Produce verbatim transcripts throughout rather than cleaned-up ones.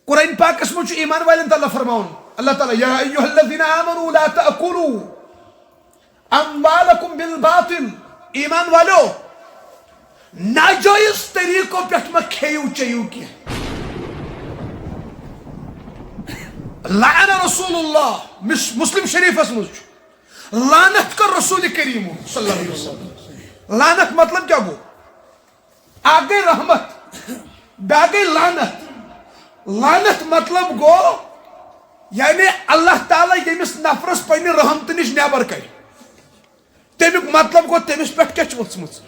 قرآن پاکس منٛز چھُ ایمان والٮ۪ن تعالیٰ فرماوان، اللہ تعالیٰ، یا ایھا الذین آمنوا لا تأکلوا اموالکم بالباطل، ایمان والو، ناجٲیز طریقو پٮ۪ٹھ مہ کھیٚیِو چیٚیِو کینٛہہ۔ لعن رسول اللہ، مس-، مسلم شریفس منٛز چھُ، لعنت کٔر رسول کریم صلی اللہ علیہ وسلم۔ لعنت مطلب کیٛاہ گوٚو؟ اکھ گٔے رحمت، بیٛاکھ گٔے لعنت۔ لعنت مطلب گوٚو، یعنی اللہ تعالیٰ ییٚمِس نفرس پننہِ رحمتہٕ نِش نٮ۪بر کرِ، تمیُک مطلب گوٚو تٔمِس پٮ۪ٹھ کیٛاہ چھِ ؤژھمٕژ؟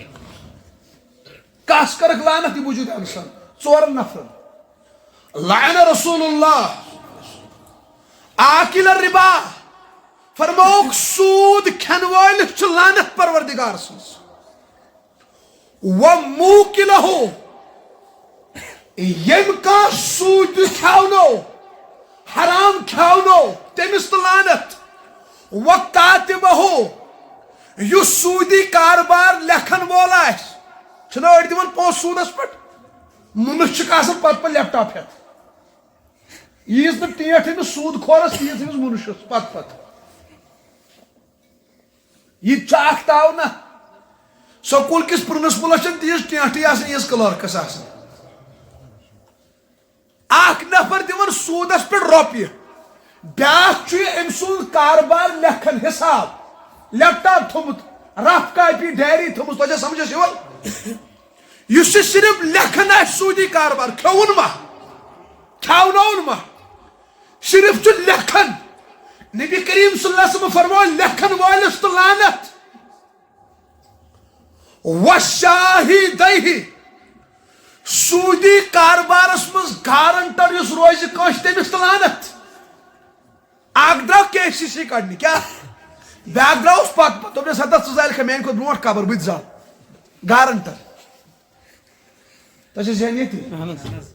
کس کٔرٕکھ لعنت؟ یہِ بوٗزِو دھیانہٕ سان، ژورن نفرن۔ لعن رسول اللہ آکل الربا، فرمووُکھ سوٗد کھٮ۪ن وٲلِس چھِ لعنت پروردگار سٕنٛز۔ وموکلہ، ییٚمۍ کانٛہہ سوٗدِ کھیٛاونو، حرام کھیٛاونو، تٔمِس تہِ لعنت۔ وکاتبہ، یُس سوٗدی کاربار لیکھن وول آسہِ، چھِنہ أڑۍ دِوان پونٛسہٕ سوٗدس پٮ۪ٹھ، مُنُش چھِکھ آسان پتہٕ پتہٕ لیپ ٹاپ ہٮ۪تھ۔ ییٖژ نہٕ ٹینٛٹھ أمِس سوٗد خورس، تیٖژ أمِس مُنشَس پتہٕ پتہٕ۔ یہِ تہِ چھُ اکھ تاو نہ۔ سکوٗل کِس پرنسپلس چھَنہٕ تیٖژ ٹینٛٹھٕے آسان، ییٖژ کلرکس آسان۔ اکھ نفر دِوان سوٗدس پٮ۪ٹھ رۄپیہِ، بیٛاکھ چھُ یہِ أمۍ سُنٛد کاربار لیکھان، حساب، لیپ ٹاپ تھوٚمُت، رف کاپی، ڈایری تھٲومٕژ، تۄہہِ چھا سمجھس یِوان؟ یُس یہِ صرف لیکھان آسہِ سوٗدی کاربار، کھیوٚوُن ما؟ کھیاونووُن ما؟ صرف چھُ لیکھان۔ نبی کریم صلی اللہ علیہ وسلم فرموو، لیکھن وٲلِس تہٕ لعنت۔ وشاہدیہ، سوٗدی کاربارس منٛز گارنٹر یُس روزِ کٲنٛسہِ، تٔمِس تہٕ لعنت۔ اکھ درٛاو کے سی سی کڑنہِ، کیٛاہ؟ بیٛاکھ درٛاوُس پتہٕ پتہٕ۔ دوٚپنس، ہتا ژٕ زالکھا میٛانہِ کھۄتہٕ برونٛٹھ قبر، بہٕ تہِ زالہٕ۔ گارنٹر۔ تۄہہِ چھا ذہن ییٚتی؟ اہن حظ۔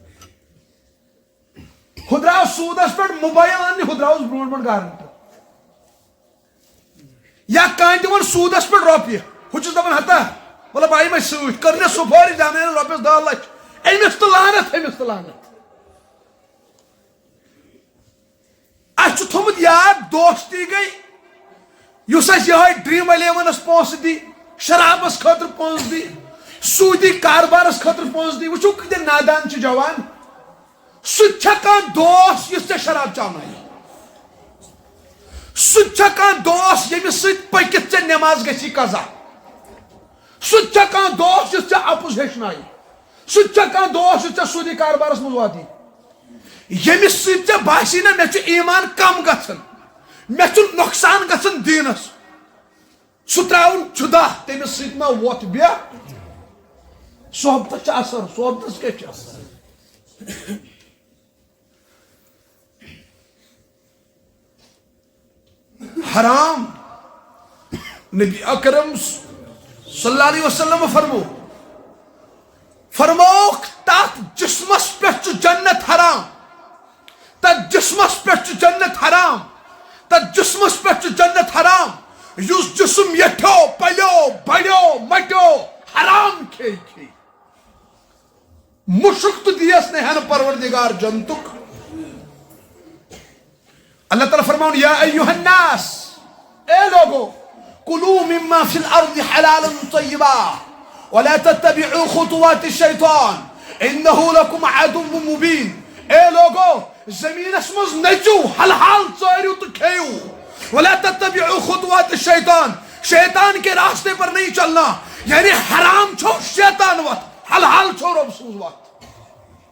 ہُہ درٛاو سوٗدس پٮ۪ٹھ موبایل اننہِ، ہُہ درٛاوُس برونٛٹھ برونٛٹھ گارنٹر۔ یا کانٛہہ دِوان سوٗدس پٮ۪ٹھ رۄپیہِ، ہُہ چھُس دپان، ہتا، مطلب، آیہِ مےٚ سۭتۍ، کٔر مےٚ سُفٲرِش، دیٛاونٲیِن رۄپیس دَہ لچھ، أمِس تہٕ لعنت، أمِس تہٕ لعنت۔ اسہِ چھُ تھوٚمُت یاد، دوستی گٔے، یُس اسہِ یِہوٚے ڈرٛیٖم الیونس پونٛسہٕ دی، شرابس خٲطرٕ پونٛسہٕ دی، سوٗدی کاربارس خٲطرٕ پونٛسہٕ دی۔ وٕچھِو، کۭتیٛاہ نادان چھِ جوان۔ سُہ تہِ چھا کانٛہہ دوس یُس ژےٚ شراب چاونایہِ؟ سُہ تہِ چھا کانٛہہ دوس ییٚمِس سۭتۍ پٔکِتھ ژےٚ نٮ۪ماز گژھی قضا؟ سُہ تہِ چھا کانٛہہ دوس یُس ژےٚ اپُز ہیٚچھنایہِ؟ سُہ تہِ چھا کانٛہہ دوس یُس ژےٚ سوٗدی کاربارس منٛز واتہِ؟ ییٚمِس سۭتۍ ژےٚ باسی نہ مےٚ چھُ ایمان کم گژھان، مےٚ چھُ نۄقصان گژھان دیٖنس، سُہ ترٛاوُن جُدا، تٔمِس سۭتۍ ما وۄتھ بیٚہہ؟ صحبتس چھُ اثر، صحبتس کیٛاہ چھُ اثر؟ حرام۔ نبی اکرم صلی اللہ علیہ وسلم فرمو، فرمووُکھ، تتھ جسمس پٮ۪ٹھ چھُ جنت حرام، تتھ جسمس پٮ۪ٹھ چھُ جنت حرام، تتھ جسمس پٮ۪ٹھ چھُ جنت حرام، یُس جسم یٹھیو، پلیو، بڑیو، مٹیو، حرام کھے کھے۔ مُشُک تہٕ دیس نہٕ ہٮ۪نہٕ پروردگار جنتُک۔ اللہ تعالیٰ فرماوُن، یا ایھا الناس، اے لوگو، کلوا مما فی الارض حلالا طیبا ولا تتبعوا خطوات الشیطان انہ لکم عدو مبین۔ اے لوگو، زمینس منٛز نٔژِو، حلحال ژٲرِو تہٕ کھیٚیِو۔ ولا تتبعوا خطوات الشیطان، شیطان کے راستے پر نہیں چلنا، یعنی حرام چھو شیطان وتھ، حلحال چھو رۄب سٕنٛز وتھ۔